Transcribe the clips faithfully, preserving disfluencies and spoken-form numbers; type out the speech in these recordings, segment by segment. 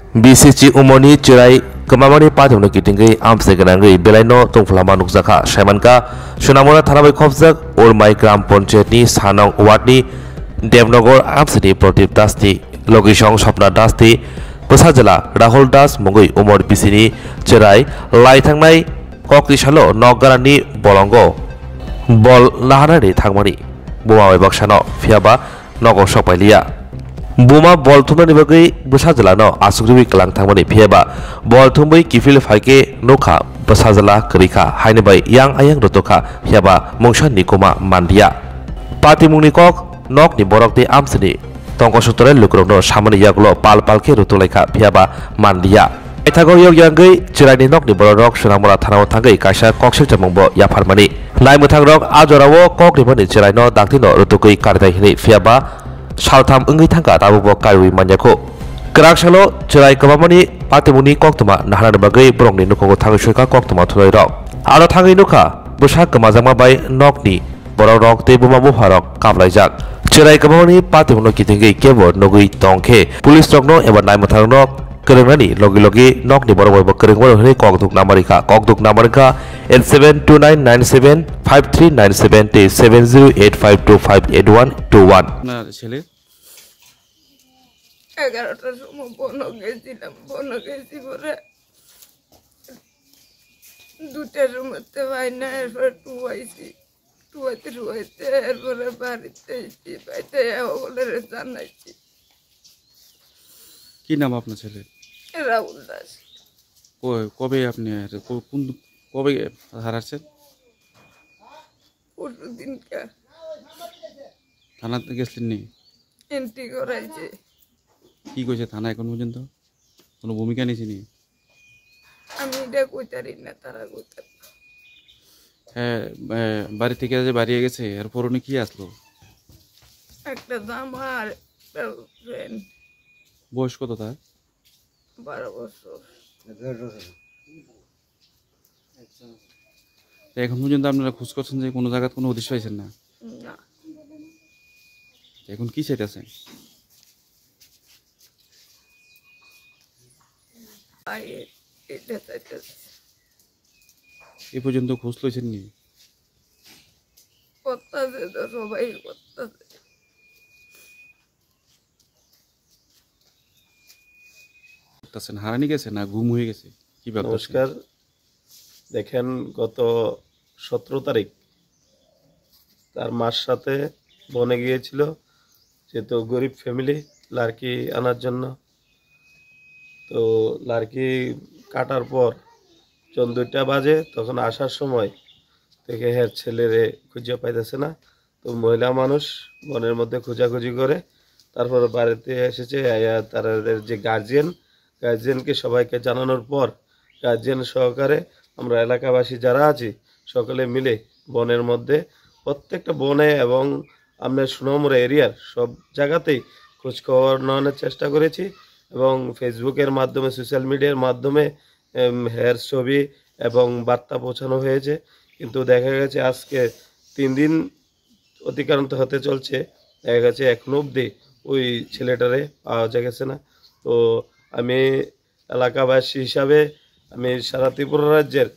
B C C umorni chwrai kwmamani patimno kitingwi amchai gwnangwi belaino tongphlama nukjakha. Saimankha, Sonamura thana bai khopjak Urmai Gram Panchayatni Sanong wardni Devnagar amchaini Pradip Dasni logisong Swapna Dasni bwsajwla Rahul Das mungwi umor bisini chwrai lai thangnai kokni salo nok ganani bolongo bol naharnani thangmani buma bai baksano, phiyaba nogo sok pailiya. Buma bol thumnani bagwi bwsa jwlano aswk rwui kwlang thangmani, phiyaba bol thumwi kiphil phaikhe nukha bwsa jwla kwrwikha, haini bai yang ayang rwtokha, phiyaba mungsa nikuma manliya. Patimungni kok nokni borok tei amchaini tongkosotore lukurokno samani yagulo pal pal khe rwtulaikha, phiyaba manliya. Paithago yok yangwi chwraini nokni bororok Sonamura thanao thangwi kaisa kok selchamungbo yapharmani. Naimwthangrok a jorao kok rimani chwraino daktino rwtugwi karidai hwnwi, phiyaba saltham wngwi thangkha, tabukbo kariui manyakho. Kwrak salo chwrai kwbangmani patimungni koktwma naharnani bagwi borokni nukhungo thangwi soikha koktwma thunairok. Aro thangwi nukha bwsa kwmajakma bai nokni borokrok tei buma bupharok kaplaijak. Chwrai kwbangmani patimungno kitingwi kebo nugwi tongkhe, police rokno eba naimwthangrokno kwrwngnani logi logi nokni borok bai bo kwrwngmano hwnwi kokduk namarikha. Kokduk namarikha eight seven two nine nine seven five three nine seven tei seven zero eight five two five eight one two one. আপনার ছেলে? এগারোটার সময় বনো গেছিলাম, বনো গেছি পরে দুটার মধ্যে পাই না, এরপর টুয়াইছি, টুয়াইতে টুয়াইতে এরপরে বাড়িতে এসে পাইতে ওগুলোরে জানাইছি। কি নাম আপনার ছেলের? রাহুল দাস। কই, কবে আপনি আর কো-, কোন, কবে হারাচ্ছেন? পরশু দিনকা। থানাতে গেছিলেন নি? এন্ট্রি করাইছে। কি কইছে থানা এখন পর্যন্ত? কোনো ভূমিকা নিছে নি? আমি এটা কইতারি না, তারা কইতার। হ্যাঁ, এ, বাড়ি থেকে যে বাড়িয়ে গেছে, এরপর উনি কি আসলো? একটা জামা আর একটা প্যান্ট। বয়স কত তার? বারো বছর। তো এখন পর্যন্ত আপনারা খোঁজ করছেন যে কোনো জায়গাত কোনো হদিস পাইছেন না? না। তো এখন কি চাইতেছেন? আই, এটা চাইতেছি। এ পর্যন্ত খোঁজ লইছেন নি? করতেছে তো সবাই করতেছে। করতেছেন, হারানি গেছে না গুম হয়ে গেছে? কি ভাবতেছেন? নমস্কার। দেখেন, গত সতেরো তারিখ তার মার সাথে বনে গিয়েছিল, যেহেতু গরিব ফ্যামিলি, লাড়কি আনার জন্য। তো লাড়কি কাটার পর যখন দুইটা বাজে, তখন আসার সময় দেখে হ্যাঁ ছেলেরে খুঁজে পাইতেছে না। তো মহিলা মানুষ বনের মধ্যে খোঁজাখুঁজি করে, তারপর বাড়িতে এসেছে, আয়া তাদের যে গার্জিয়ান, গার্জিয়ানকে সবাইকে জানানোর পর গার্জিয়ান সহকারে আমরা এলাকাবাসী যারা আছি সকলে মিলে বনের মধ্যে প্রত্যেকটা বনে এবং আমরা সোনামুড়া এরিয়ার সব জায়গাতেই খোঁজখবর নেওয়ানোর চেষ্টা করেছি এবং ফেসবুকের মাধ্যমে, সোশ্যাল মিডিয়ার মাধ্যমে, এম, হের ছবি এবং বার্তা পৌঁছানো হয়েছে। কিন্তু দেখা গেছে আজকে তিন দিন অতিক্রান্ত হতে চলছে, দেখা গেছে এখনো অবধি ওই ছেলেটারে পাওয়া গেছে না। তো আমি এলাকাবাসী হিসাবে আমি সারা ত্রিপুরা রাজ্যের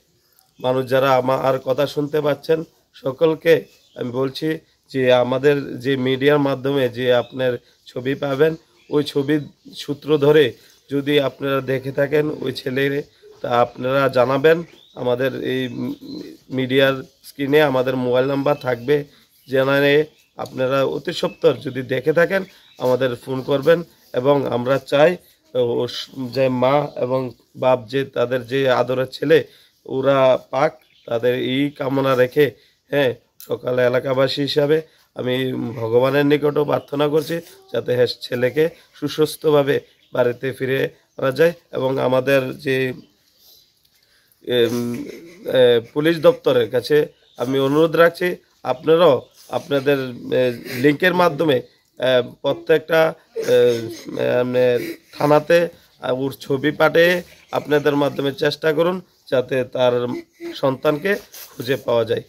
মানুষ যারা আমার কথা শুনতে পাচ্ছেন, সকলকে আমি বলছি যে আমাদের যে মিডিয়ার মাধ্যমে যে আপনার ছবি পাবেন, ওই ছবির সূত্র ধরে যদি আপনারা দেখে থাকেন ওই ছেলেরে, তা আপনারা জানাবেন। আমাদের এই, উম, মিডিয়ার স্ক্রিনে আমাদের মোবাইল নাম্বার থাকবে, জানালে আপনারা অতি সত্বর যদি দেখে থাকেন আমাদের ফোন করবেন। এবং আমরা চাই ও স-, যে মা এবং বাপ যে তাদের যে আদরের ছেলে ওরা পাক, তাদের এই কামনা রেখে, হ্যাঁ, সকালে এলাকাবাসী হিসাবে আমি ভগবানের নিকটও প্রার্থনা করছি যাতে হ্যাঁ ছেলেকে সুস্বাস্থ্যভাবে বাড়িতে ফিরে আনা যায়। এবং আমাদের যে, এম, এ, পুলিশ দপ্তরের কাছে আমি অনুরোধ রাখছি, আপনারাও আপনাদের, এ, লিঙ্কের মাধ্যমে, এ, প্রত্যেকটা, এ, এ, মানে থানাতে, আ, ওর ছবি পাঠিয়ে আপনাদের মাধ্যমে চেষ্টা করুন যাতে তার সন্তানকে খুঁজে পাওয়া যায়।